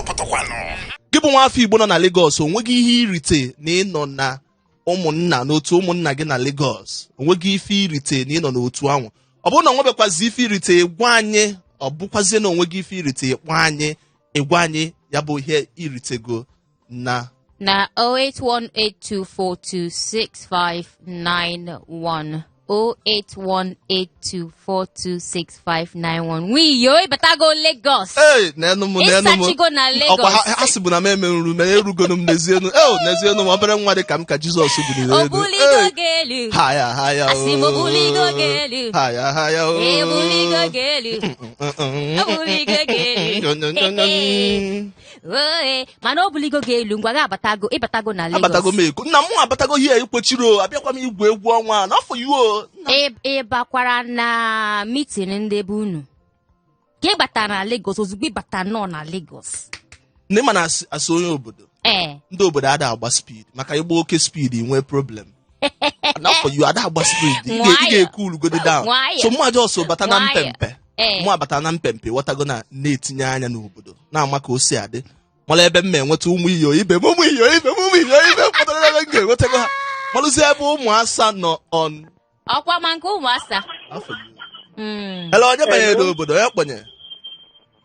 Ọ pụtakwanụ. Gị bụ nwa afọ Igbo nọ na Lagos, onweghị ihe irite na ịnọ na ụmụnna n'otu ụmụnna gị na Lagos? Onweghị ife irite na ịnọ n'otu ahụ? Ọ bụrụ na onwebekwazi ife irite, gwa anyị. Ọ bụkwazie na onweghị ife irite, gwa anyị, ịgwa anyị ya bụ ihe iritego na Na 08182426591, 08182426591. Nwiyo, ịbatago Lagos? Ee, n'enu m, n'enu m. Ịsachigo na Ọkwa Lagos? ha sị bụ na m eme nru mere erugonu m. N'ezienu eo, n'ezienu m, obere nwa dị ka m ka Jizọs buliri elu. Obuligo Ee, gị elu. Ha ya ha ya. Asị m obuligo gị elu. Ha ya ha ya. Ebuligo gị elu. Obuligo gị elu. Oe, mana obuligo gị elu. Ngwa gị, abatago, ịbatago na Lagos. Abatago m Eko, nna m. Abatago hie ikpochiri o. Abịakwa m igwu egwu ọnwa n'afọ yuo. Ị bakwara na meeting ndị be unu ka ị batara na Lagos? Ozugbo ị bata nọ na Lagos? Ndị ma na asị onye obodo, ndị obodo ada agba speed, maka ịgba oke speed nwee problem. N'afọ yu ada agba speed. Ị ga-eku ulugodi down. Nwayọ. So mụ ajọsọ bata na Nwayọ. mpempe. Mụ abata na mpempe, ghọtago, na na-etinye anya n'obodo, na-ama ka o si adị, mara ebe m ma enweta ụmụ iyo ibe m, ụmụ iyo ibe m, ụmụ iyo ibe m pụtara, ebe m ga-enwetago ha, malụzie ebe ụmụ asa nọ on. Ọkwa ma nke ụmụasa. Afọ yu. Hello, onye banyere n'obodo? Onye kpọnye?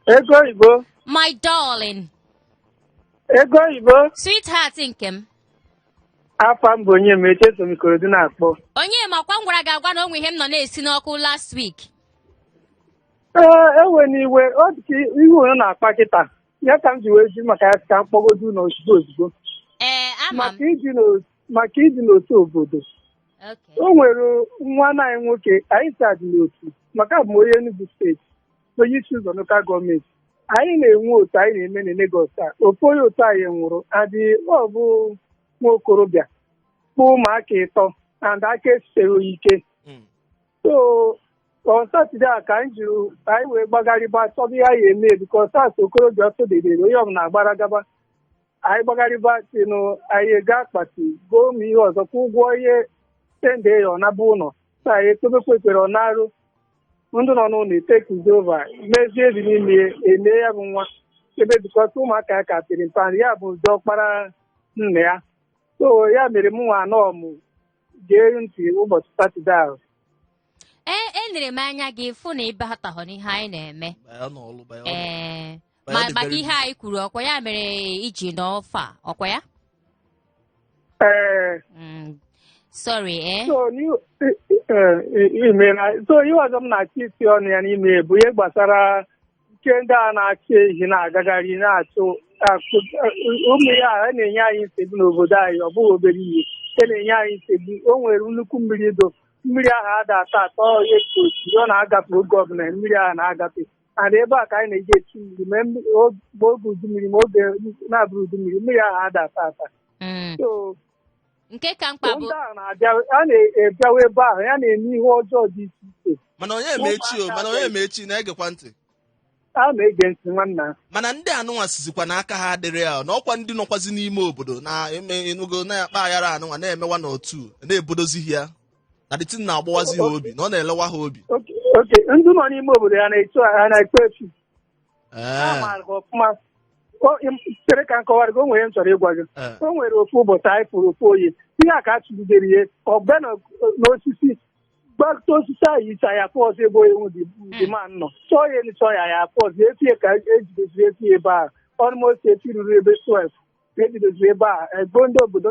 Ego oyibo. My darling. Ego oyibo. Sweetheart nke m. Afa m bụ onye ma echeso m Ikorodu na-akpọ. Onye makwa m gwara gị agwa na onwe ihe m nọ na-esi n'ọkụ last week. Ee, ewe n'iwe, ọ dị ka ihe unu na-akpa kịta ya ka m ji wee ji maka ya sị ka m kpọgodu unu ozugbo ozugbo. Ee, ama m. Maka ịdị n'otu obodo. O nwere nwa anyị nwoke, anyị si adị n'otu, maka abụ m onye Enugu Steeti, onye isi ụzọ local government. Anyị na-enwe otu anyị na-eme na Lagos a. Ofu onye otu anyị nwụrụ adị, ọ bụ nwa okorobịa kpụ ụmụaka ịtọ and aka esitere ike. So on Saturday a ka anyị jiri anyị wee gbagharịba chọba ihe anyị eme, because as okorobịa ọsọ debere onye ọbụla agbara gaba. Anyị gbagharịba tinụ, anyị ego akpati goo ma ihe ọzọ, kwụ ụgwọ ihe send ya, ọ naba ụlọ. So anyị ekpebekwa ekpere, ọ na-arụ ndị nọ n'ụlọ etekuzi over, mezie ezi n'ime ya, eme ya bụ nwa ebe, because ụmụaka ya ka pere mpe, ya bụ ọkpara nna ya. So ya mere m nwa anọ m gee ntị ụbọchị Saturday ahụ. Ee, enere m anya gị fụ na ịbatahọ n'ihe anyị na-eme. Banye n'ọlụ, banye ọlụ. Ee. Banye Ma dị maka very ihe anyị kwuru, ọkwa ya mere iji n'ọfa, ọkwa ya? Ee. Sorry, eh. So imela. So ihe ọzọ m na-achọ isi ọnụ ya n'ime bụ ihe gbasara nke ndị a na-achị ehi na-agagharị na-achụ ụmụ ya a na-enye anyị nsogbu n'obodo anyị. Ọ bụghị obere ihe nke na-enye anyị nsogbu. O nwere nnukwu mmiri do, mmiri ahụ ada atọ atọ ihe osi, ọ na-agafe oge ọbụla mmiri ahụ na-agafe, and ebe a ka anyị na-eji echu mmiri, ma oge udu mmiri, ma oge na-abụrụ udu mmiri, mmiri ahụ ada ata ata. So Nke ka mkpa bụ ndị ahụ na-abịa, a na-ebiawa ebe ahụ, ya na-eme ihe ọjọọ dị iche iche. Mana onye eme echi o, mana onye eme echi na-egekwa ntị. A na-ege ntị, nwanna. Mana ndị anụnwa sizikwa n'aka ha adịrị ya na ọkwa ndị nọkwazi n'ime obodo na-eme enugo na-akpa aghara anụnwa na-emewa n'otu na-ebodozi ya na the thing na-agbawazi ha obi, na ọ na-elewa ha obi. Oke ndị nọ n'ime obodo ya na-echu ha na-ekpe efu. Ha maara ha ọfụma. Chere ka m kọwara gị, o nwere ihe m chọrọ ịgwa gị. O nwere ofu ụbọchị anyị fụrụ ofu onye ihe a ka a chụgidere ihe ọbịa n'osisi, gbata osisi ahụ icha ya afọ ọzọ ebe onye nwe dị ma nọ chọọ ya elu, chọọ ya ya afọ ọzọ efie ka ejideziri efi ebe ahụ, almost efi ruru ebe 12 ka ejideziri ebe a. Ego ndị obodo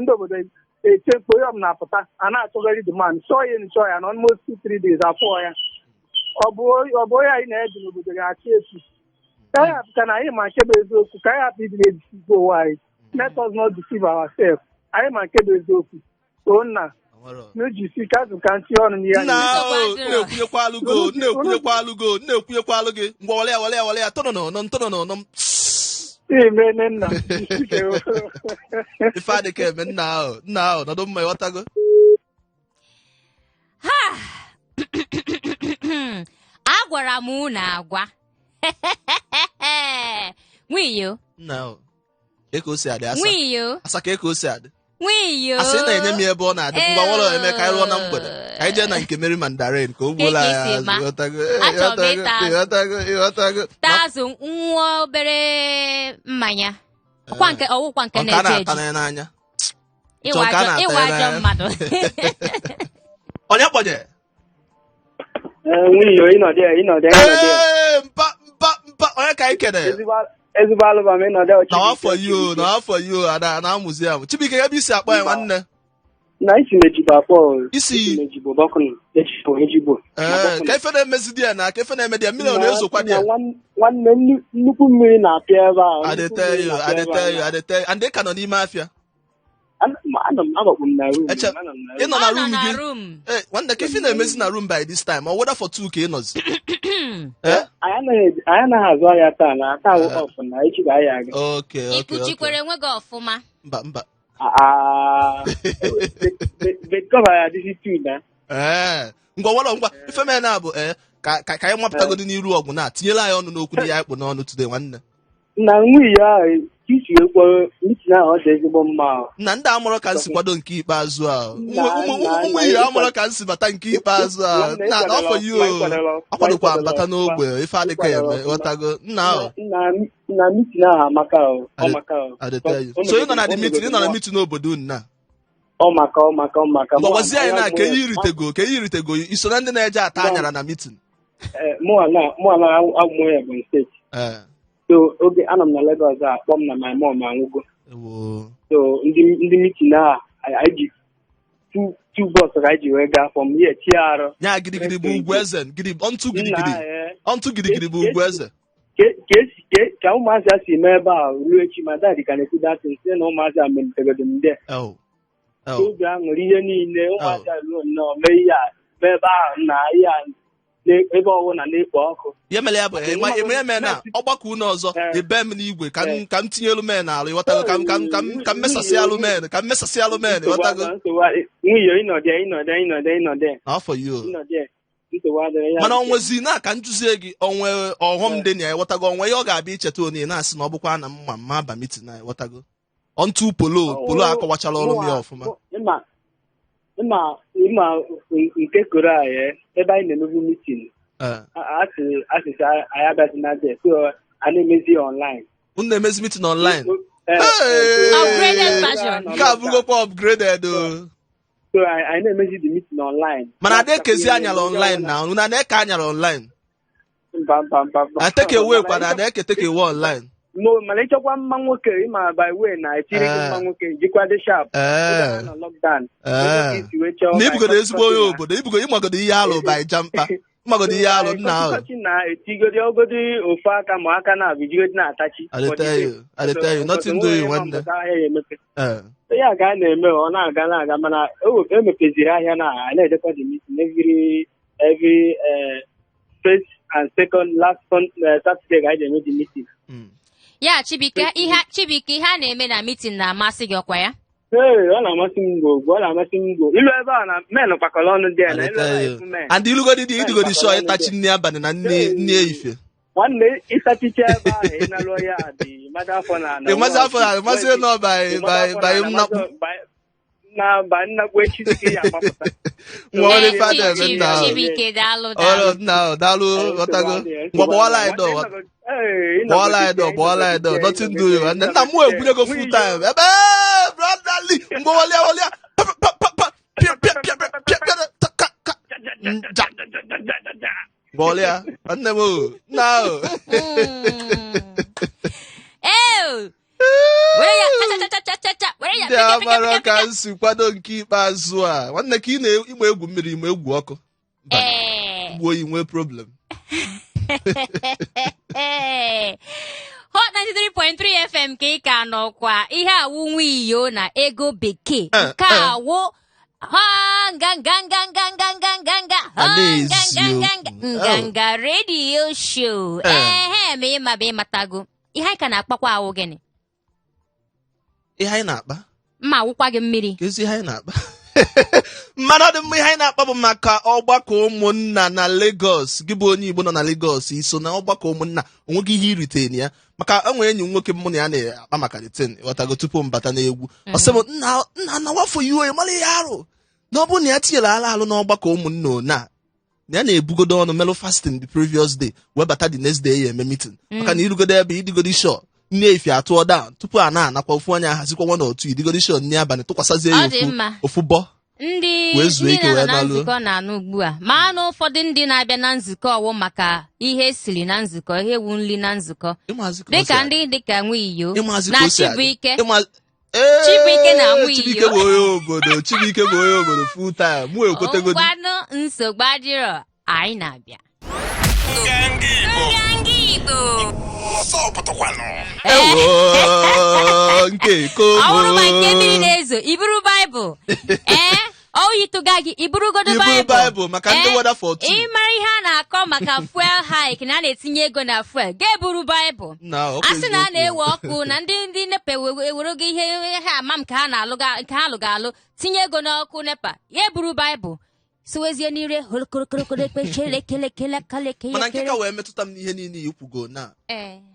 eche mkpu, onye ọbụla na-apụta, a na-achọgharị the man, chọọ ya elu, chọọ ya na almost 2-3 days afọ ya. Ọ bụ onye anyị na-eji n'obodo ga-achị efi ka anyị hapụ, ka na anyị ma nke bụ eziokwu, ka anyị hapụ ịdị na-edeceive onwe anyị. Let us not deceive ourselves. Anyị ma nke bụ eziokwu. So nna, n'ujisi ka azụ ka ntị ọnụ n'ihe Nna. anyị. Nsogbu O adịrọ. na-ekwunyekwalụ go, na-ekwunyekwalụ go, na-ekwunyekwalụ gị. Ngwa, wale ya, wale ya, wale ya, tọnọ nọ ntọnọ nọ. Ime nne nna jisike. Ife adịka eme nna ahụ, nna ahụ nọdụ mma, ịghọtago. Ha, agwara m unu agwa nwiyo. Nna ahụ, ka o si adị asa. Nwiyo. Asa, ka o si adị. Nwiyo. Asị na-enye m ya ebe ọ na-adị. Ngwa, nwere eme ka anyị rụọ na mgbede, ka anyị jee na nke Mary Mandarin ka o gbuola Ka anyị esi azụ. ma. Ịghọtago? Achọrọ m Ịghọtago? ịta azụ. Ịghọtago? Ịghọtago? Taa azụ, nwụọ obere mmanya. Ọkwa nke ọwụkwa nke Nke a na-eji na-ata eji. n'anya. Ịwa Chọọ nke a ajọ na-ata ịwa ajọ n'anya. mmadụ. Onye kpọnye? Nwunye, ịnọdụ ya, ịnọdụ ya, ịnọdụ ya. Ee, mpa mpa mpa, onye ka anyị kene? Ezigbo alụba m, ịnọdụ ya. Na afọ yo, na afọ yo, ana na-amụzi amụ. Chibuike, ebe isi akpọ ya, nwanne? Na isi na-ejibo akpọ. Isi- Na-ejibo bọkụnụ, ejigbo, ejigbo. Ee, ka ife na-emezi di ya na ka ife na-eme di ya, mmiri ọ na-ezokwa di ya? Nwanne, nnukwu mmiri na-apịa ebe a. I dey tell you, I dey tell you, I dey tell you. And ị ka nọ n'ime afịa? Anọ m, agbakpu m na room. Eche- Anọ m na ị room. nọ na Ọ nọ room na gị? room. Ee, nwanne, ka ife na-emezi na room by this time? Ọ whether for two ka ị nọzi? Ee. Anyị anaghị azụ ahịa taa, na taa wụ off, na echi ga ahịa aga. Okay. Ikpuchikwere onwe gị ọfụma? Mba, mba. Ah, bed cover ya adịghị two na. Ee, ngwa, nwere ngwa ife mee na bụ ee ka anyị mapụtagodi n'iru ọgwụ na tinyela anyị ọnụ n'okwu dị ya anyị kpụ n'ọnụ today, nwanne. Na nwunye ahụ ka isi wee kwuo meeting ahụ, ọ dị ezigbo mma ahụ. Na ndị amụrụ ka m si kwado nke ikpeazụ a. Nna, ụmụ nna, ihe amụrụ ka m si bata nke ikpeazụ a. Nwanne, na ịkwadoro afọ yi ọfụma, o ịkwadoro ọfụma, akwadokwa ịkwadoro bata ọfụma. n'ogbe ife adịka eme. Ịkwadoro ọfụma. Ghọtago nna ahụ? Na meeting ahụ amaka o, ọ maka o. I dey tell you. So ị nọ na the meeting, ị nọ na meeting n'obodo unu na? Ọ maka, ọ maka, ọ maka. Ngwa, gwazie anyị na ka ihe iritego, ka ihe iritego, iso na ndị na-eje ata anyara na meeting? Mụnwa na abụ m onye Ebonyi Steeti. So oge anọ m na Lagos a, akpọ m na my mom anwụgo. Ewo. So ndị meeting ahụ, anyị ji two bus ka anyị ji wee gaa from here tie arụ. Nya gidigidi bụ ugwu eze, gidi ọntụ gidigidi. Nna, ee. Ọntụ gidigidi bụ ugwu eze. Ka esi ka ụmụazị a si mee ebe a ruo echi, ma daddy ka na-ekwu datin sị na ụmụazị a melitegodo m de. El el. Obi aṅụrị ihe niile ụmụazị a ruo nnọọ mee ihe a mee ebe ahụ na ihe a ebe ọbụla na-ekpo ọkụ. Ihe mere ya bụ ịma ihe mere na ọgbakọ unu ọzọ, ebe m n'igwe ka m tinye elu men alụ, ịghọtago, ka m mesasị alụ men, ka m mesasị alụ men, ịghọtago? Nsogbu adị- nwunye, ịnọdị ya, ịnọdị ya, ịnọdị ya, ịnọdị ya. Afọ yi o. Ịnọdị ya, nsogbu adịrị ya. Mana onwezi na ka njụzie gị, onwe ọghọm dị na ya, ịghọtago, onwe ihe ọ ga-abịa icheta onye na-asị na ọ bụkwa na mma mma aba meeting na, ịghọtago, ọntụ polo polo akọwachala ọrụ m ya ọfụma. Ịma nke koro anyị ebe anyị na-emebu meeting, asịsị anyị abịazi na there, so a na-emezi ya online. Unu na-emezi meeting online? Ee. Hey! Upgraded version. Nke a bụgokwa upgraded o. So anyị na-emezi the meeting online. Mana ada ekezi anyara online na unu na-eke anyara online? Mba, mba, mba, mba. Na take away kwa na ada eke take away online? No, mana ịchọkwa mma nwoke, ịma by way na etiri gị mma nwoke jikwa dị sharp. Oge a nọ lockdown. Oge isi wee chọọ Na ibugodo ezigbo onye obodo ibugo, ịmagodo ihe alụ by jampa, ịmagodo ihe alụ nna ahụ. Kọchị na-etigodi ogodi ofu aka ma aka na-abụ ijigodi na-atachi. I dey tell you, I dey tell you, nothing doing, nwanne. Ahịa ya emepe. Ee. Ya ga na-eme, ọ na-aga na-aga, mana emepeziri ahịa na anyị na-ejekwa the meeting every first and second last Saturday ka anyị na-eme the meeting. Ya Chibuike, ihe Chibuike, ihe a na-eme na meeting na-amasị gị, ọkwa ya? Ee, ọ na-amasị m ngwo, ọ na-amasị m ngwo. Ilu ebe a na men kpakọrọ ọnụ dị ya I na dey ilu ebe a tell you. efu men. And ilugodi dị idigodi sure ịtachi nri abalị na nri nri ehihie. Nwanne, ịsachicha ebe ahụ, ịnalụ ya dị mmadụ afọ na Ịmazi afọ na ịmazi nọ by nnakpu. Na ba nnakpu echi ka ya agbapụta. Nwa ọrụ Ee, ife a na-eme nna ahụ. Chibuike, daalụ. Ọrụ Daalụ. nna ahụ, daalụ, ghọtago. Ngwa, gbawala anyị dọ, gbawala anyị dọ, gbawala anyị dọ, nothing doing, nwanne. Nna m egwunyego full time. Ebe brotherly, ngwa, wọlịa wọlịa. Pa pa pa pa pịa pịa pịa pịa pịa pịa ta ka ka nja. Gbawalịa, nwanne m o, nna ahụ. Ee, were ya cha cha cha cha cha cha, were ya Ndị pịa, pịa, amara pịa, ka pịa. m si kwado nke ikpeazụ a, nwanne, ka ị na-ịgba egwu mmiri, ịma egwu ọkụ. Mba, gbuo oyi nwee problem. Ee, Hot 93.3 FM ka ị ka nọkwa. Ihe awụ nwa iyo na ego bekee. Nke awụ ha nga nga nga nga nga nga nga nga ha. A nga na-eziokwu. Nga nga nga nganga radio show. Ehe, ma ịma bụ ịmatago ihe anyị ka na-akpakwa awụ gịnị? Ihe anyị na-akpa? Mma awụkwa gị mmiri. Ka ezi ihe anyị na-akpa. Mana ọ dị mma, ihe anyị na-akpa bụ maka ọgbakọ ụmụnna na Lagos. Gị bụ onye Igbo nọ na Lagos, iso na ọgbakọ ụmụnna, onweghị ihe irite na ya? Maka enwere enyi m nwoke mụ na ya na-akpa maka the thing, ghọtago, tupu m bata n'egwu, ọ sị m, nna, nna, na wafọ iwe mara ihe arụ na ọ bụrụ na ya tinyere ala alụ n'ọgbakọ ụmụnna na na ya na-ebugodo ọnụ melụ fasting the previous day, wee bata the next day ya eme meeting, maka na irugodo ebe idigodi sure nne efi atụọ down tupu a na-anakwa ofu onye ahazikwa one or two, idigodi sure nne abalị tụkwasịzie ya Ọ dị ofu mma. ofu bọ Ndị wee zuo ndị ike na-anọ wee na naluo. nzukọ na-anụ ugbu a, ma na ụfọdụ ndị na-abịa na nzukọ ọwụ maka ihe esiri na nzukọ, ihe wu nri na nzukọ. Ịmaazị ka o si Dịka adị. ndị dịka Nwiyo Ịmaazị ka na o si adị. Chibuike. Ee, Chibuike na Nwiyo. Chibuike bụ onye obodo. Chibuike bụ onye obodo full time. Mụ ekwetegodi. Ngwanụ, nsogbu adịrọ, anyị na-abịa. Nganga Igbo. Nganga Igbo. Ọsọ pụtakwanụ. Ewo, nke Ọ bụrụ ma nke mmiri komo. na-ezo, iburu Baịbụl, ee, ọ yitụga gị, iburugodo Iburu Baịbụl. Baịbụl maka ndị Ee, weather for two. Ịmara ihe a na-akọ maka fuel hike, na a na-etinye ego na fuel, ga-eburu Baịbụl. Na ọkwa A sị na a eziokwu. na-ewe ọkụ na ndị NEPA ewerogo ihe ha ama m ka ha na-alụ nke ha lụga alụ tinye ego n'ọkụ NEPA, ya eburu Baịbụl siwezie n'ire holokorokorokolekpechelekelekelekele. Mana nke ka wee metụta m n'ihe niile ikwugo na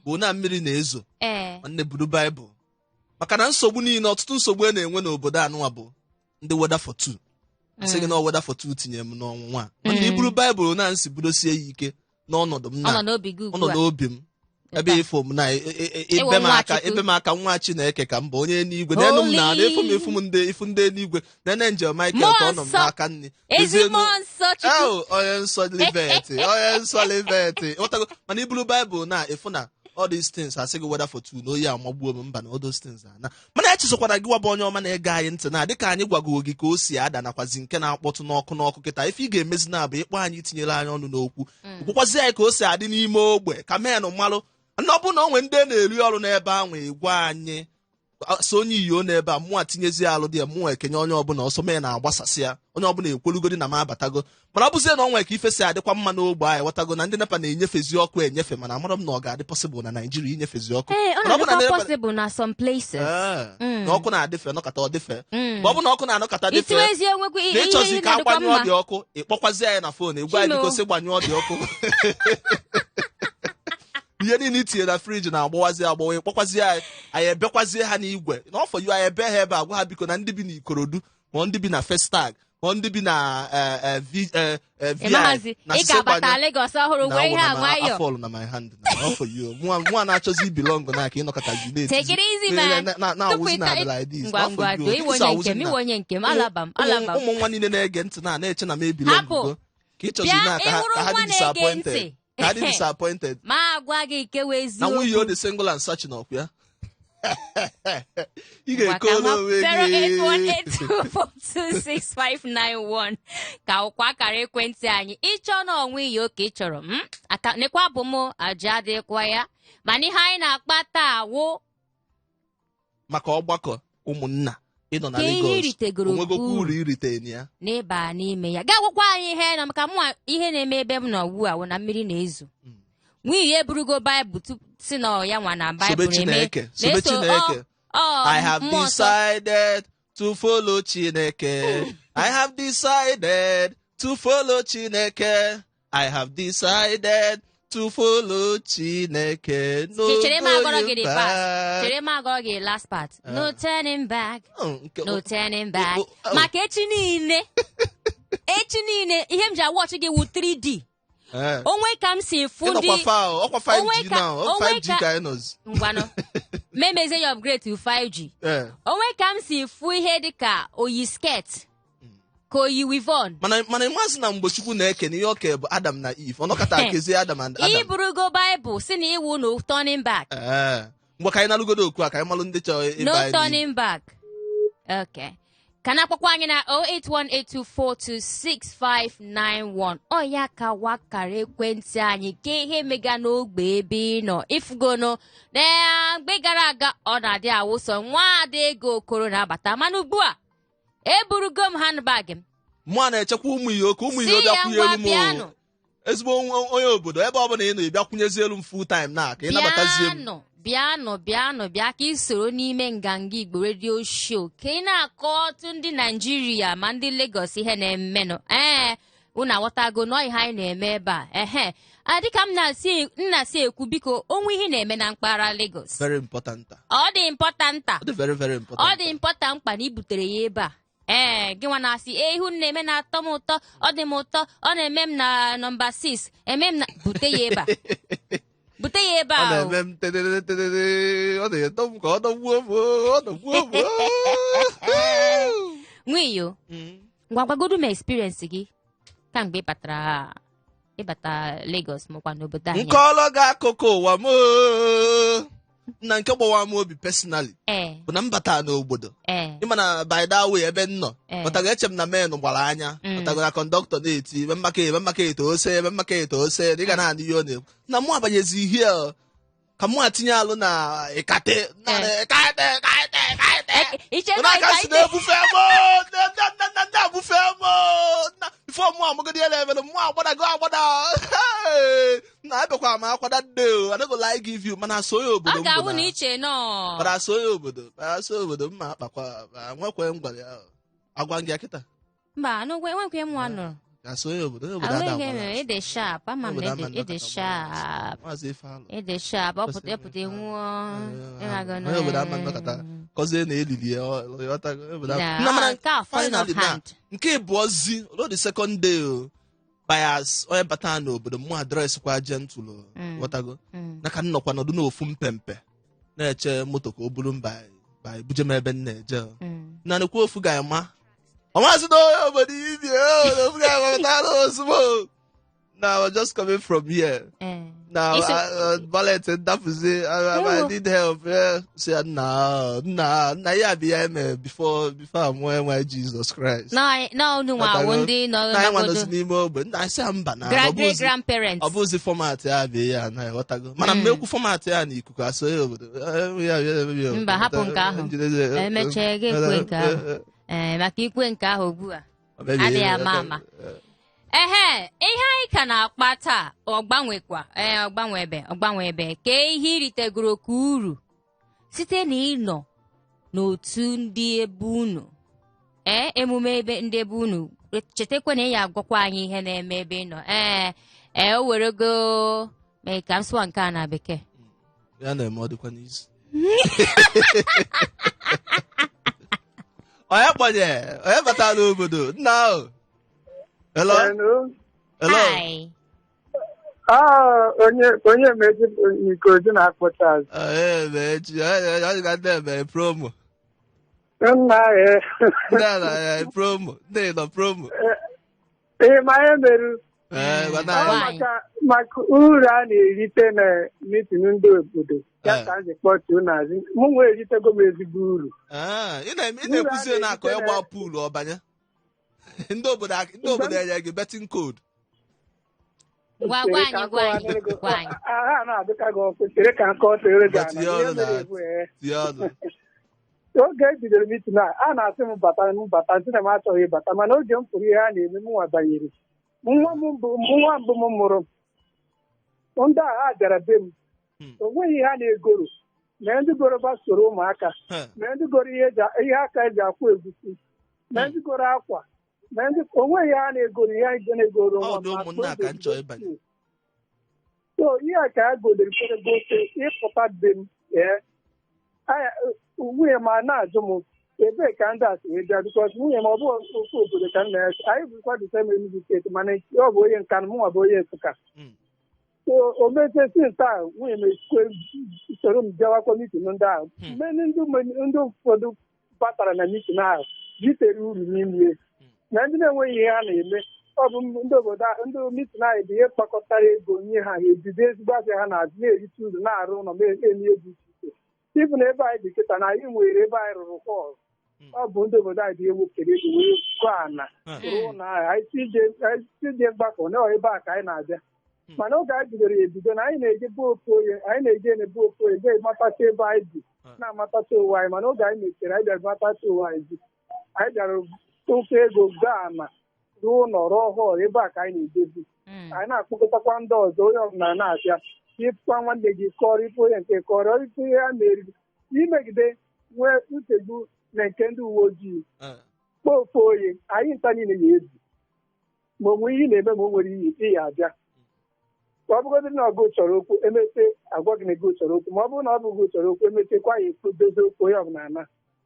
bụ na mmiri na-ezo, nwanne, buru Baịbụl, maka na nsogbu niile, ọtụtụ nsogbu a na-enwe n'obodo anụnwa bụ ndị weather for two. Asị gị na weather for two tinye m n'ọnwụnwa a. Mana iburu Baịbụl na nsi budosie ya ike n'ọnọdụ m Ọ na nọ n'obi gị ọ ugbu nọ a. n'obi m ebe ịfụ m na Ịwụ ebe m nwa aka Chukwu. ebe m aka, nwa Chineke ka m bụ, onye eluigwe n'elu m na Holy. efu m, efu m ndị ifu ndị eluigwe nene njem Michael ka ọ nọ m Mmụọ nsọ. n'aka nri. Ezi Dezienu- mmụọ nsọ Chukwu. Ew, onye nsọ livet, onye nsọ livet, ịghọtago? Mana iburu Baịbụl na ịfụ na all these things, asị gị weather for two na oyi amagbuo m, mba, na all those things ana. Mana echezokwara gị wabụ onye ọma na-ege anyị ntị na dịka anyị gwago gị ka o si ada nakwazi nke na-akpọtụ n'ọkụ n'ọkụ kịta, ife ị ga-emezi na bụ ịkpọ anyị, tinyere anyị ọnụ n'okwu, gwakwazi anyị ka o si adị n'ime ogbe, ka menụ malụ na ọ bụrụ na o nwee ndị na-eri ọrụ n'ebe ahụ, ịgwa anyị so onye iyo n'ebe a mụnwa tinyezie alụ dị ya, mụnwa ekenye onye ọbụla ọsọ mee na-agbasasị ya, onye ọbụla ekwelugodi na m abatago. Mana ọ bụzie na ọ nwere ka ife si adịkwa mma n'ogbe anyị, ghọtago, na ndị NEPA na-enyefezi ọkụ enyefe, mana amara m na ọ ga-adị possible na Naijiria inyefezi ọkụ. Ee, ọ Mana ọ bụ na na-adịkwa NEPA possible na some places. Ee, na ọkụ na-adịfe nọkata ọ dịfe. Ma ọ bụ na ọkụ na-anọkata dịfe, Itiwezie onwekwa na ihe ịchọzi ihe ka na-adịkwa agbanyụọ mma. dị ọkụ, ịkpọkwazi anyị na phone, ịgwa anyị, Chimo. biko sị gbanyụọ dị ọkụ, ihe niile itinye na fridge na-agbawazi agbawa, ịkpọkwazi anyị, anyị ebekwazie ha n'igwe n'ọfọ yu, anyị ebe ha ebe a gwa ha biko na ndị bi n'Ikorodu, ma ndị bi na Festac, ma ndị bi na VI Ịmahazi na ị sisi ga-abata gbanyụ- Lagos ọhụrụ na wee ihe a awụ na nwayọ. afọlụ na my hand na ọfọ yu mụa na-achọzi belong na ka ịnọkọtazi na-etizi Take it easy, man. na-awụzi Tupu na ịta- like this. Ngwa N'afọ ngwa yu, doo, iwe isi onye awụzi nke m, na- iwe onye nke m, alaba m, alaba m. Ụmụ nwa niile na-ege ntị na na-eche na m ebelong Hapụ. go ka ị chọzi Bịa, na ka ha ịhụrụ ka ha nwa dị na-ege disappointed, ntị. ka ha dị disappointed. Ma agwa gị nke wee Na nwunye eziokwu. o dị single and searching, ọkwa ya ị Ngwa ga-eke ka olu nwa onwe gị. 08182426591 ka ụkwa akara ekwentị anyị. Ịchọ na onwe iyo ka ị chọrọ m aka nekwa bụ m aja adịkwa ya, mana ihe anyị na-akpa taa wụ maka ọgbakọ ụmụnna ịnọ na Ka ihe Lagos, iritegoro onwegokwa uru. uru irite na ya. N'ịba n'ime ya ga-agwakwa anyị ihe na maka mụnwa, ihe na-eme ebe m nọ ugbu a wụ na mmiri na-ezo, nwunye ya eburugo Baịbụl tupu si na ọ ya nwa na Sobe Baịbụl eme Chineke, sobe na-eso Chineke. ọ I have mmụọ nsọ. decided to follow Chineke. I have decided to follow Chineke. I have decided to follow Chineke. No Chere m agọrọ gị going the part. back. Chere m agọrọ gị last part. No turning back. Oh, No turning back. Oh. Maka echi niile, echi niile, ihe m ji awọchị gị wụ 3D. Onwe ka m si fụ Ịnọkwa ndị fa ọkwa 5G Onwe ka- now. Ọ onwe 5G ka- ka anyị nọzi. Ngwanụ, memezie ya upgrade to 5G. Onwe ka m si fụ ihe dịka oyi skirt ka oyi weave-on. Mana ịmasị na mgbe Chukwu na-eke na ihe o ke bụ Adam na Eve. Ọ nọkọta kezie Adam and Adam. Iburugo Baịbụl si na iwu no turning back. Mgbe ka anyị nalụgodo okwu a, ka anyị malụ ndị chọrọ ịba No anyị n'ime. turning back. Okay, ka na-akpọkwa anyị na 08182426591. Ọ ya ka wakara ekwentị anyị ke ihe mega n'ogbe ebe ị nọ ifugono na mgbe gara aga ọ na-adị awụsọ nwaada Ego Okoro na-abata, mana ugbu a eburugo m handbag m. Mụ a na-echekwa ụmụ ihe oke ụmụ ihe Si bịa ya kwunye ngwa elu m o. bịanụ. Ezigbo onye obodo, ebe ọbụla ị nọ, ị bịa kwunyezie elu m full time na ka ị nabatazie m. Bịanụ. Bịanụ, bịanụ, bịa ka ị soro n'ime Nganga Igbo Radio Show ka ị na-akọ otu ndị Naijiria ma ndị Lagos ihe na-emenụ. Ee, unu aghọtago nọọ ihe anyị na-eme ebe a. Ehe, a dịka m na-asị ekwu, biko, onwe ihe na-eme na mpaghara Lagos. Very important. Ọ dị important. Ọ dị very, very important. Ọ dị important mkpa na i butere ya ebe a. Ee, gị nwa na-asị, ee, ihu na-eme na-atọ m ụtọ, ọ dị m ụtọ, ọ na-eme m na nọmba 6, eme m na, bute ya ebe a, bute ya ebe Ọ a o. na-eme m tedede tedede, ọ na-eto m ka ọ dọgbuo m, ọ dọgbuo m. Nwiyo, ngwa, gwagodu m experience gị kamgbe ị batara, ịbata Lagos makwa n'obodo anyị. Nkọlọ gị akụkọ ụwa m oo. Na nke gbawa m obi personally bụ na m bata n'obodo, ịma na by that way ebe m nọ, batago eche m na men gbara anya, batago na conductor na-eti ebe mmaka, ebe mmaka eto ose, ebe mmaka eto ose, na ị ga na-anụ ihe ọ na-ekwu, na mụ abanyezi ihe ka mụ atinye alụ na ịkate na ịkate ịkate ịkate. Iche na na aka si na-ebufe m ndị abufe m na before mụ amagodi ya na-emere mụ agbadago agbada. Hey! Na abịakwa m akwada nne o, I no go lie give you, mana asọ onye ọ obodo m bụ ga-awụ na na iche nọ. Mana asọ onye obodo, mana asọ obodo mma akpakwa ma nwekwe m gwara ya, agwa gị ya kịta. Mba, n'ogwe enwekwe m nwa nụrụ. Asọ onye obodo, onye obodo ada Ahụghị agwara m asị. Ịdị sharp, ama m na Obodo ama ịdị nnọkọta sharp. Maazị Ifealụ. Ịdị sharp, ọ pụta pụta nwụọ ịmago na Onye obodo ama nnọkọta kọzie na elili ya, ịghọtago? Onye obodo ama- Na, Na, mana nke a falling finally of na hand. nke ịbụọzi lo, the second day o bias onye bata n'obodo mụ address kwa gentle o, ghọtago? Na ka m nọkwa nọdụ n'ofu mpempe na-eche moto ka o buru mba ba buje m ebe m na-eje o. Na nekwa ofu ga-ama ọmasị na onye obodo ibi o, na ofu ga-ama batara ozugbo na I was just coming from here na ballet ndapụzi, I need help, yeah. Sị ya, nna, nna, nna, ya bịa eme before amụọ enwe Jesus Christ. Na unu nwa awụ ndị nọ Na anyị nwa n'obodo. nọzi n'ime ogbe, nna, sị ya mba na ọ Great bụzi grandparents. ọ bụzi format ya bụ ya na ịghọtago, mana mmekwu format ya na ikuku asọ ya obodo. Mba, hapụ nke ahụ. Emechaa, ga ekwe nke ahụ. Ee, maka ikwe nke ahụ ugbu a adịghị ama ama. Ehe, ihe anyị ka na-akpa taa, ọ gbanwekwa, ee, ọ gbanwebe, ọ gbanwebe. Kee ihe iritegoro ka uru site na ịnọ n'otu ndị ebe unu, ee, emume ebe ndị ebe unu. Chetakwa na ị ya agwakwa anyị ihe na-eme ebe ị nọ. Ee, ee, o werego mee ka m sụọ nke a na bekee. Ya na-eme ọ dịkwa n'izu onye kpọnye onye batara n'obodo nna ahụ. Hello? Hello. Hello? Hi. Ah, onye meji Ikoju na-akpọcha azụ. Ee, mechi ọ dị ka ndị eme promo. Nna ya. Ndị a na promo, ndị nọ promo. Ee, ma ihe mere Ee, gwana ọ anyị. Why? maka uru a na-erite na meeting ndị obodo ya ka m ji kpọtuo n'azụ. Mụ nwe eritego m ezigbo uru. Ah, ị na-eme, ị na-ekwuzi na akọ ịgba pool ọbanye ndị obodo, ndị obodo enye gị betting code. Gwa gwa anyị, gwa anyị, gwa anyị. Aha na-adịka gị ọkụ, chere ka nke ọ tere gị But ala. tinye Ihe ọnụ mere na bụ, ee, tinye ọnụ. Oge e bidoro meeting a, a na-asị m bata, m bata, sị na m achọghị ịbata, mana oge m pụrụ ihe a na-eme, m nwa banyere. Nwa m mbụ, nwa mbụ m mụrụ, ndị a ha bịara be m, o nweghị ihe a na-egoro ma ndị goroba soro ụmụaka, ma ndị goro ihe ihe aka eji akwụ egusi, ma ndị goro akwa, ma ndị o nweghị ihe a na-egoro, ihe anyị na-egoro Ọ nwa m dị ụmụnna ka m chọọ ịbanye. So ihe a ka a godere kwere gote ịpụta be m. Ee, nwunye m a na-ajụ m ebee ka ndị a si wee bịa, because nwunye m ọ bụ ofu obodo ka nna ya si. Anyị bụkwa the same Enugu Steeti, mana ọ bụ onye Nkanụ, mụnwa bụ onye Nsụka. So o mezie since a, nwunye m esikwe soro m bịawakwa meeting ndị ahụ. Mgbe ndị ụfọdụ batara na meeting ahụ ritere uru n'ime, na ndị na-enweghị ihe ha na-eme, ọ bụ ndị obodo ndị meeting ahụ bụ ihe kpakọtara ego nye ha, ha ebido ezigbo afịa ha na-azụ, na-erite uru, na-arụ ụlọ, na-eme ihe dị iche iche. Ịbụ na ebe anyị dị kịta na anyị nwere ebe anyị rụrụ hall, ọ bụ ndị obodo anyị dị ewepụtara ego wee gụọ ana rụọ ụlọ ahụ. Anyị si ije mgbakọ na ebe a ka anyị na-abịa, mana oge anyị bidoro ya ebido na anyị na-eje bụ ofu onye, anyị na-eje na-ebu ofu onye jee matasị ebe anyị bi, na-amatasị ụwa anyị. Mana oge anyị mechara, anyị bịara matasị ụwa anyị bi, anyị bịara tụkọ ego gaa ama rụọ ụlọ, rụọ hall ebe a ka anyị na-ejebi. Anyị na-akpọkọtakwa ndị ọzọ, onye ọbụla na-abịa. Ka ịfụkwa nwanne gị kọrọ ife onye nke kọrọ ife ihe a na-eri imegide nwee nsogbu na nke ndị uwe ojii kpọọ ofu onye anyị nta niile ya ebi ma o nwee ihe ị na-eme ma o nwere ihe ị ya abịa ka ọ bụgodị na ọgụ chọrọ okwu emete agwa gị na ego chọrọ okwu ma ọ bụrụ na ọ bụ gị chọrọ okwu emetekwa ya ekwu dozie okwu onye ọbụla ana.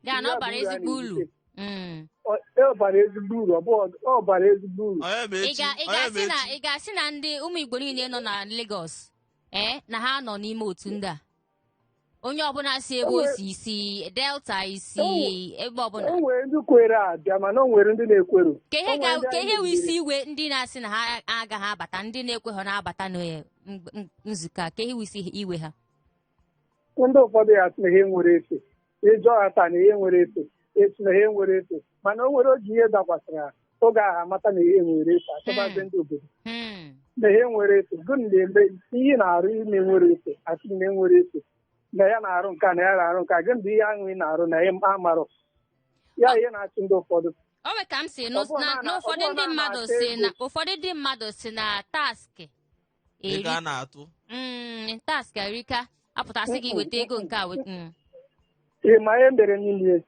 Ya na ọ bara Ihe a bụ ezigbo uru a uru. na-erite. Ọ bara ezigbo uru, ọ bụ ọ bara ezigbo uru. Onye ma Ị echi, ga- ị onye ma ga-asị na echi. Ị ga-asị na ndị ụmụ Igbo niile nọ na Lagos na ha nọ n'ime otu ndị a, onye ọbụla si ebe o si, isi Delta, isi ebe ọbụla? O nwere ndị kwere abịa, mana o nwere ndị na-ekweru. Ka ihe O nwere ndị ka anyị ihe wụ isi mebiri. iwe ndị na-asị na ha agaghị abata, ndị na-ekweghị na-abata na nzukọ a, ka ihe wụ isi iwe ha? Ndị ụfọdụ ya sị na ha nwere efe, ịjụọ ha taa na ihe nwere efe, esi na ha nwere efe, mana o nwere oge ihe dakwasịrị ha, oge ahụ amata na ihe nwere efe, achọbazie ndị obodo na ihe nwere efe. Gịnị na-eme ihe na-arụ ime nwere efe? Asị na enwere efe na ya na-arụ nke a, na ya na-arụ nke a. Gịnị bụ ihe ahụ ị na-arụ na ya amarụ ya ihe na-achị ndị ụfọdụ? O nwe ka m si nụ Ọ bụrụ na na na ụfọdụ ọ bụrụ ndị na a mmadụ na-ata si na ego. ụfọdụ ndị mmadụ si na tax eri Ego a na-atụ. Tax erika, apụtasị gị weta ego nke a weta. Ị ma ihe mere n'ime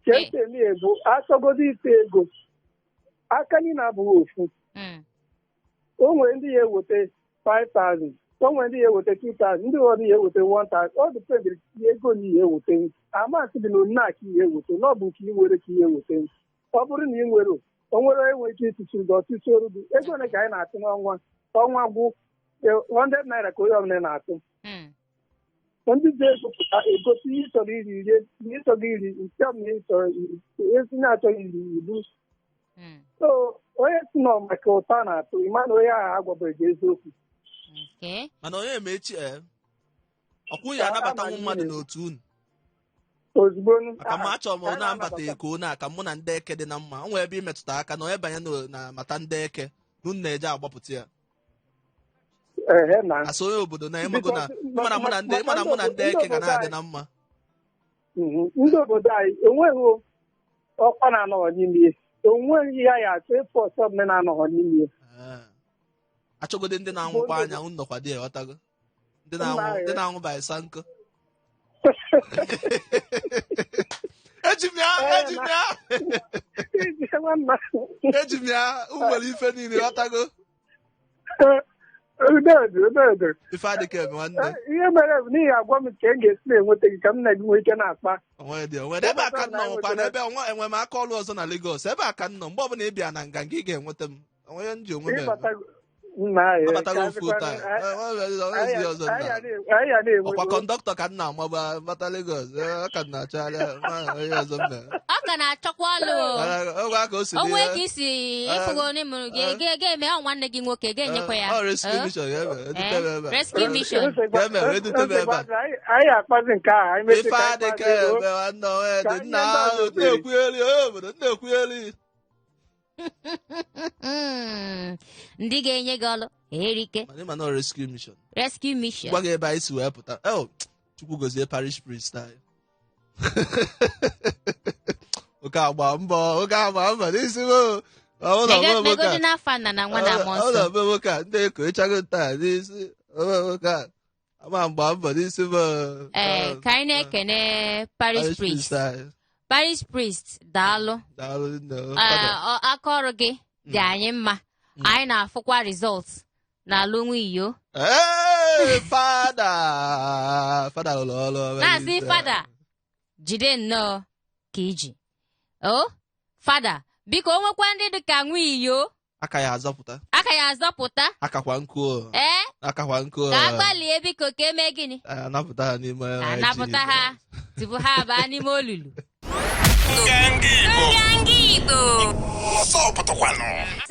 ka esi eme ya bụ achọgodo ite ego aka niile abụghị ofu. O nwere ndị ya eweta 5,000, o nwere ndị ya eweta 2,000, ndị ụfọdụ ya eweta 1,000. Ọ dependịrị ego na ihe eweta. Amasị dị na onye ka ihe eweta na ọ bụ nke ị nwere ka ihe eweta. Ọ bụrụ na ị nwere, o nwere onye nwere ike ịtụchiri gị ọtụtụ oru gị. Ego ole ka anyị na-atụ n'ọnwa? Ọnwa gwụ, 100 naira ka onye ọbụla na-atụ. Ndị ji ego pụta egosi ihe ị chọrọ iri, rie ihe ị chọrọ iri, nke ọbụla ị chọrọ iri, esi na-achọghị iri ibu. So onye si nọ maka ụtọ a na-atụ, ịma na onye ahụ agwabeghị eziokwu. Okay. Mana onye ma echi, ọkwụ ya anabatanwu mmadụ n'otu unu? Ozugbo. Maka ma achọrọ m Ka a na mbata na-anabata. eko na ka mụ na ndị eke dị na mma. O nwere ebe imetụta aka na onye banye na mata ndị eke na unu na-eje agbapụta ya. Ehe na Asị onye obodo na ịmago na Because ịma na mụ na ndị ịma na mụ na ndị eke ga na-adị na mma. Ndị obodo anyị enweghị ọkwa na-anọghọ n'ime ya. Onweghị ihe ya achọ ịfụ ọsọ ọbụla na-anọghọ n'ime ya. Ee. Achọgodi ndị na-anwụkwa anya unu nọkwa dị, ghọtago, ndị na-anwụ ndị na-anwụ by sanko. Eji m ya, eji m ya. Iji nwanna. Eji m ya. Unu nwere ife niile, ghọtago. Udodo, udodo. Ife adịka eme nwanne. Ihe mere bụ n'ihi agwa m ka m ga-esi na-enweta gị ka m na gị nwee ike na-akpa. Onwe dị, onwe dị ebe a ka m nọ. Nwekwa na ebe onwe enwe m aka ọrụ ọzọ na Lagos. Ebe a ka m nọ. Mgbe ọbụla ị bịa na nganga, ị ga-enweta m. Onwe m ji onwe m eme. Ịbatago nna anyị. Abatago Ka ofu asịkwa taa. anyị ọzọ anyị nna. anyị ya na-enwe. Ọkwa conductor ka m na-amagba bata Lagos. Ọ ka m na-achọgharị ma onye ọzọ m mere. Ọ ka na-achọkwa ọlụ o. Ogwe aka o si O dị nwee ya. ka isi ịfụgo onye mụrụ gị ga-eme ọ nwanne gị nwoke ga-enyekwa ya. Ọ rescue mission ga-eme edute m ebe a. Rescue mission. Ga-eme, edute m ebe a. Anyị akpazi nke ahụ anyị mesị Ife ka anyị adịka kpazie eme nwanne onwe Ka dị anyị nna ndị ahụ ọzọ kwere. na-ekwugheri obodo na-ekwugheri. Ndị ga-enye gị ọlụ erike. Mana ịma na ọ rescue mission. Rescue mission. Gwa gị ebe anyị si wee pụta. Oh, Chukwu gozie parish priest anyị. Oke agba mbọ, oke agba mbọ n'isi m o. Ọ bụrụ na ọ bụ nwoke Negodi a n'afa nna na nwa na mmụọ ọ nsọ. na ọbụ nwoke a ndị eko ịchago nta n'isi ọ bụ nwoke a ama mgba mbọ n'isi m o. Ee, ka anyị na-ekene parish priest. Anyị. Parish priest, daalụ. Daalụ nne o, Ee, Father. Aka ọrụ gị dị anyị mma. Anyị na-afụkwa result na alụnwa iyo. Hey, Father! Father lụrụ ọrụ ọma Na-asị n'isi. Fada, jide nnọọ ka iji o. Fada, biko, o nwekwa ndị dị ka nwa iyo Aka ya azọpụta. Aka ya azọpụta. Akakwa nkụ o. Ee. Akakwa nkụ o. Ka a gbalie biko, ka eme gịnị? Anapụta ha n'ime Ka a napụta ha tupu ha baa n'ime olulu. Nganga Igbo. Nganga Igbo. Ọsọ pụtakwanụ.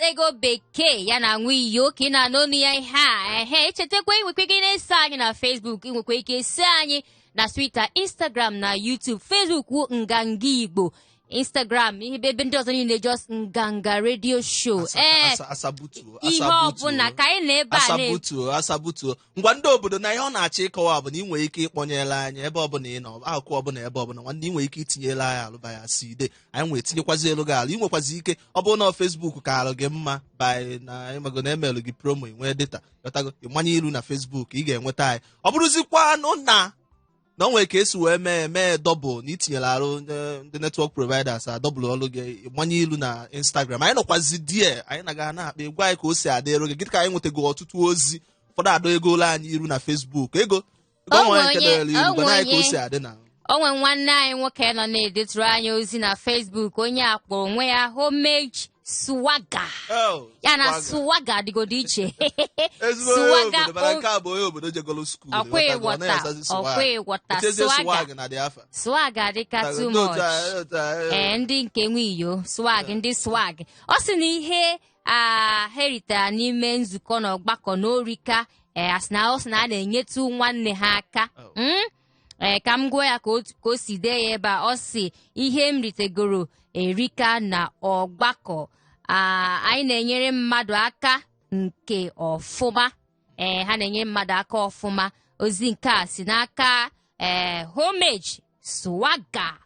Ego Bekee ya na nwa iyo ka ị na-anụ ọnụ ya ihe a. Ehe, echetakwa, inwekwa ike na-eso anyị na Facebook, inwekwa ike eso anyị na Twitter, Instagram na YouTube. Facebook wụ Nganga Igbo. Instagram, ihe ebe ndị ọzọ niile, just Nganga Radio Show. Ee. Asabutuo. Ihe ọbụla ka anyị na ebe a na Asabutuo, asabutuo. Ngwa, ndị obodo, na ihe ọ na-achọ ịkọwa bụ na ị nwere ike ịkpọnyela anyị ebe ọbụla ị nọ, akụkụ ọbụla, ebe ọbụla. Nwanne, ị nwere ike itinyela anyị alụba ya si ide anyị nwere tinyekwazi elu gị alụ. Ị nwekwazi ike, ọ bụrụ na Facebook ka alụ gị mma by na ịmago na emelụ gị promo, ị nwee data, ghọtago, ịmanye ilu na Facebook, ị ga-enweta anyị. Ọ bụrụzikwanụ na o nwere ka esi wee mee double na itinyere arụ ndị network providers a double ọlụ gị, ịgbanye ilu na Instagram, anyị nọkwazi die, anyị na-aga na-akpa ịgwa anyị ka o si adịrụ gị. Gịnị ka anyị nwetago? Ọtụtụ ozi, ụfọdụ adọ ego anyị iru na Facebook, ego ego O nwere nwe nke onye- dọrọ iru o gwana nwe anyị ka o onye- si adị na O nwe nwanne anyị nwoke nọ na-edetụrụ anyị ozi na Facebook, onye a kpọrọ onwe ya Homage Swagger. Oh, ya na swagger. Swagger dịgodo iche. Ezigbo onye Swagger. obodo, mana nke a bụ onye obodo jegolo school. Ọkwa ịghọta, ọkwa ịghọta. Etezie swagger. Swag na dị afa. Swag adịka too much. Ee, ndị nke nwiyo swag, ndị swag, ọ sị na ihe a ha ritere n'ime nzukọ na ọgbakọ n'orika, ee, asị na ọ sị na a na-enyetụ nwanne ha aka. Oh. Ee, ka m gụọ ya ka o si dee ya ebe a. Ọ sị, ihe m ritegoro erika na ọgbakọ a, anyị na-enyere mmadụ aka nke ọfụma. Ee, ha na-enyere mmadụ aka ọfụma. Ozi nke a si n'aka ee Homage Swagger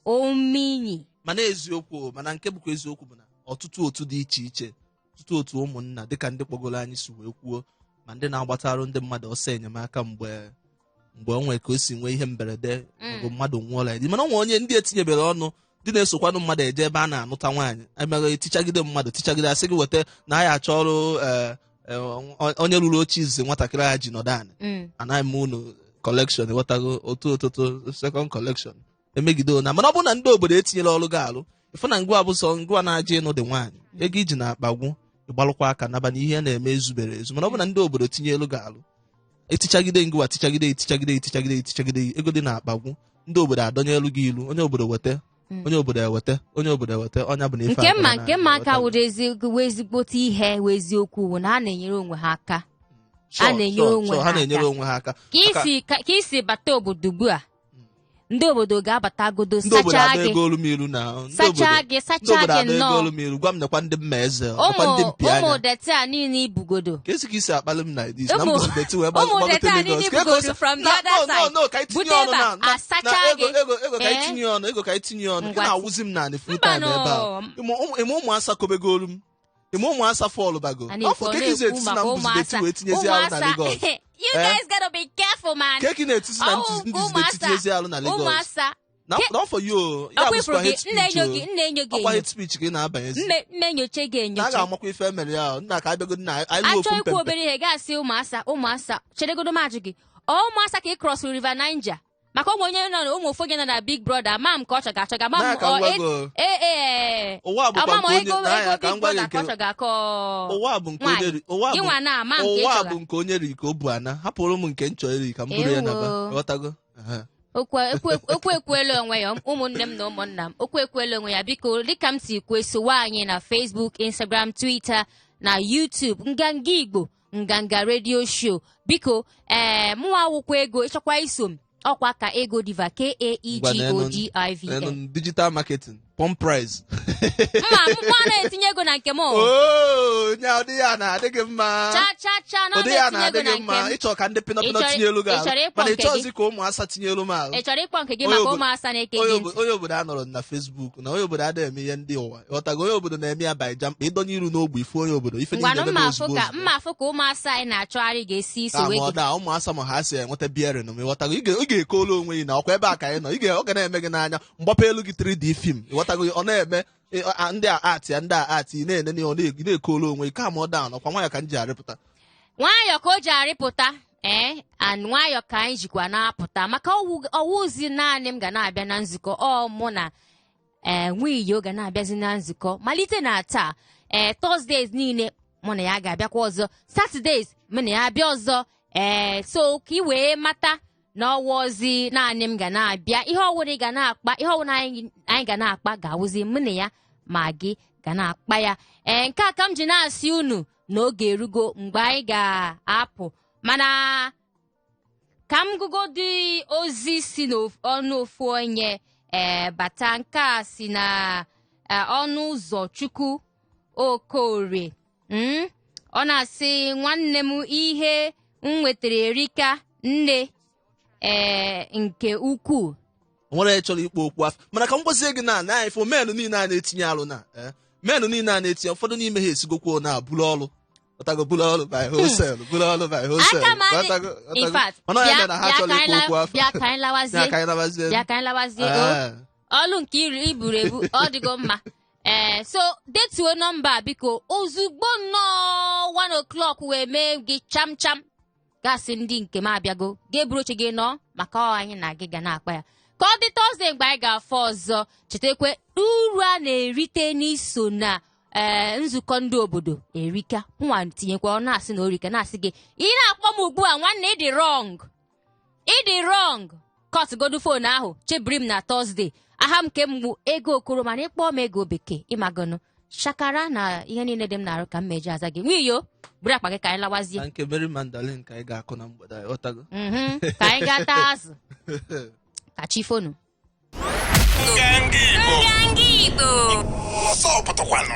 Ominyi. Mana eziokwu, mana nke bụkwa eziokwu bụ na ọtụtụ otu dị iche iche, ọtụtụ otu ụmụnna, dịka ndị kpọgoro anyị si wee kwuo, ma ndị na-agbatalụ ndị mmadụ ọsọ enyemaka mgbe o nwee ka o si nwee ihe mberede maọbụ mmadụ nwụọla ya, mana o nwee onye ndị etinyebere ọnụ, ndị na-esokwanụ mmadụ eje ebe a na-anụta nwaanyị, emeghe tichagide mmadụ, tichagide, asị gị weta na anyị achọ ọrụ, ee, ee, onye ruru oche izizi nwatakịrị a ji nọdụ anị. Anaghị m unu collection, ghọtago, otu ụtụtụ second collection emegide ona. Mana ọ bụrụ na ndị obodo etinyela ọrụ gị alụ, ịfụ na ngwa bụ sọ ngwa na-aja ịnụ dị nwaanyị, ego iji na-akpa gwụ, ịgbalụkwa aka naba na ihe na-eme ezubere ezu. Mana ọ bụrụ na ndị obodo tinye elu gị alụ, etichagide ngwa, tichagide, etichagide, etichagide, etichagide, ego dị na-akpa gwụ, ndị obodo adọnye elu gị ilu, onye obodo weta, onye obodo eweta, onye obodo eweta, ọnya bụ na ife nke mma agara nke mma aka n'anya. wụrụ ezigbo ezigbote ihe wụ eziokwu wụ na ha na-enyere onwe ha aka. Sure, a na-enyere sure, onwe sure, ha ha na-enyere aka. onwe ha aka. Ka isi bata obodo ugbu a, ndị obodo ga-abatagodo Ndị obodo sachaa adọ gị ego olu m ilu na ndị sachaa obodo gị ndị sachaa obodo gị adọ ego nnọọ. olu m ilu, gwa m nekwa ndị mma eze, nekwa ụmụ ndị mpi ụmụ anya. Dirty a niile ibugodo. Ka esi ka isi akpali m na this na Ụmụ- m bụzi dirty wee ụmụ gbagote dirty a Lagos. niile Ka ego ibugodo si- from the na- other no, no, side. no, ka anyị tinye Bute ọnụ ebe a, na asachaa na ego gị. ego ego ka anyị Eh? tinye ọnụ, ego ka anyị tinye ọnụ. Ị Ngwa. na-awụzi m naanị full Mba time ebe a. nọ. Ịma ụmụasa kobegolu m, ịma ụmụasa fọlụ bago A na-ekwu afọ ọ ka esi na-ekwu etisi na maka m bụzi dirty ụmụasa wee tinyezi alụ na Lagos. You Eh? guys gotta be careful, man. Ka ị na-etisi na Ọwụ ndị nke dirty ụmụasa tinyezi alụ na Lagos. Ụmụasa Na not for you o. Ya ọkwa bụzikwa ifuru gị hate speech nna-enyo o. gị, nna-enyo gị Ọkwa enyo. hate speech ka ị na-abanyezi. Mme nyocha gị Na a enyocha. ga-amakwa ife emere ya o. Nna, ka abịago nna anyị lụọ Achọ ofu ikwu mpempe. obere ihe, gasị ụmụasa, ụmụasa, cheregodo m ajụ gị, ọ ụmụasa ka ị cross River Niger maka ụmụ onye nọ na ụmụ ofu onye nọ na Big Brother, ma m ka ọ chọga achọga ma m Na ka ọ m gwa gị o. ee Ụwa bụkwa ama m nke onye ego na ya ego ka Big m gwa gị Brother ka ọ nke chọga akọ. Ụwa bụ nke onye nwaanyị ri ụwa gị bụ nwa na ama nke ị ụwa chọga. bụ nke onye ri ka o bu ana hapụrụ m nke m chọrọ iri ka m buru ya naba. Ewo. Ghọtago? Ehe. Okwu ekwuela onwe ya. Ụmụnne m na ụmụnna m, okwu ekwuela onwe ya. Biko, dịka m si kwuo, sowe anyị na Facebook, Instagram, Twitter na YouTube, Nganga Igbo, Nganga Radio Show. Biko, ee, mụnwa awụkwa ego, ịchọkwa iso m, ọkwa ka Ego Diva, k a e Ngwa g o d i v nenu a. Digital marketing pump price. Mma mụ na-etinye ego na nke m o. Oo, nya ụdị ya na-adị gị mma. Cha cha cha na ọ Ụdị ya na-etinye ego na-adị na gị mma. nke m. Ịchọ ka ndị pịnọpịnọ tinye elu gị Ị alụ chọrọ ịkpọ mana nke ịchọzi ka ụmụasa tinye elu m alụ. Ị chọrọ ịkpọ nke gị Onye maka ụmụasa na-eke onye gị ntị. Onye obodo anọrọ na Facebook na onye obodo adịghị eme ihe ndị ụwa, ghọtago? Onye obodo na-eme ya by jamkpa, ịdọnye iru n'ogbe ife onye obodo ife niile Ngwanụ, eme mma afụ ozugbo ka ozugbo. Mma afụ ka ụmụasa anyị na-achọgharị ga-esi iso Ka wee ma ọ daa ụmụasa ma ha si enweta bierin ma, ịghọtago? Ị ga-ekolu onwe gị na ọkwa ebe a ka anyị nọ. Ọ ga na-eme gị n'anya mgbapụ elu gị 3D film, ịghọtago? Ọ na-eme ndị a art ya, ndị a art, ị na-enene ya, ị na-ekolu onwe gị ka ma ọ daa ọkwa nwayọ ka m ji arịpụta. Nwayọ ka o ji arịpụta, ee, and nwayọ ka anyị jikwa na-apụta maka ọwụzi naanị m ga na-abịa na nzukọ, ọ mụ na ee nwiyo ga na-abịazi na nzukọ malite na taa. Ee, Thursdays niile mụ na ya ga-abịakwa ọzọ, Saturdays mụ na ya abịa ọzọ. Ee, so ka ị wee mata na ọwa ozi naanị m ga na-abịa, ihe ọwụrụ ị ga na-akpa, ihe ọwụrụ anyị ga na-akpa ga-awụzi mụ na ya ma gị ga na-akpa ya. Ee, nke a ka m ji na-asị unu na oge erugo mgbe anyị ga-apụ, mana ka m gụgodi ozi si n'ọnụ ofu onye. Ee, bata. Nke a si na ọnụ ụzọ Chukwu Okorie. Ọ na-asị, nwanne m, ihe m nwetara erika nne, ee, nke ukwuu. O nwere onye chọrọ ikpo okwu afọ, mana ka m gwazie gị na na ifo menụ niile a na-etinye alụ na menụ niile a na-etinye, ụfọdụ n'ime ha esigokwo na buru ọrụ ọtago, buru ọrụ by wholesale, buru ọrụ by wholesale. Aka m adị. Ọtago, In ọtago. fact, Mana ọ ya bịa mere na ha bịa chọrọ ka anyị ikpo okwu afọ. bịa ka anyị lawazie. Bịa ka anyị lawazie. Bịa ka anyị lawazie o. Ọlụ nke iri iburu ebu, ọ dịgo mma. Ee, so detuo nọmba a, biko. Ozugbo nnọọ 1 o'clock wee mee gị cham cham, gasị ndị nke m abịago, ga-eburu oche gị nọ maka ọ anyị na gị ga na-akpa ya ka ọ dị Thursday mgbe anyị ga-afọ ọzọ. Chetakwa uru a na-erite n'iso na ee nzukọ ndị obodo erika. Nwa tinyekwa ọ na-asị na orika na-asị gị, ị na-akpọ m ugbu a, nwanne, ịdị wrong, ịdị wrong. Kọtụgodu phone ahụ, chebiri m na Thursday. Aha m nke mgbu Ego Okoro, mana ịkpọọ m Ego Bekee, ịmagonu shakara na ihe niile dị m na-arụ ka m meji aza gị. Nwiyo, buru akpa gị ka anyị lawazie. Na nke Mary Magdalene ka anyị ga-akụ na mgbede anyị, ọtago. Ka anyị gaa taa azụ ka chi fonu. Nganga Igbo. Nganga Igbo. Ọsọ pụtakwanụ.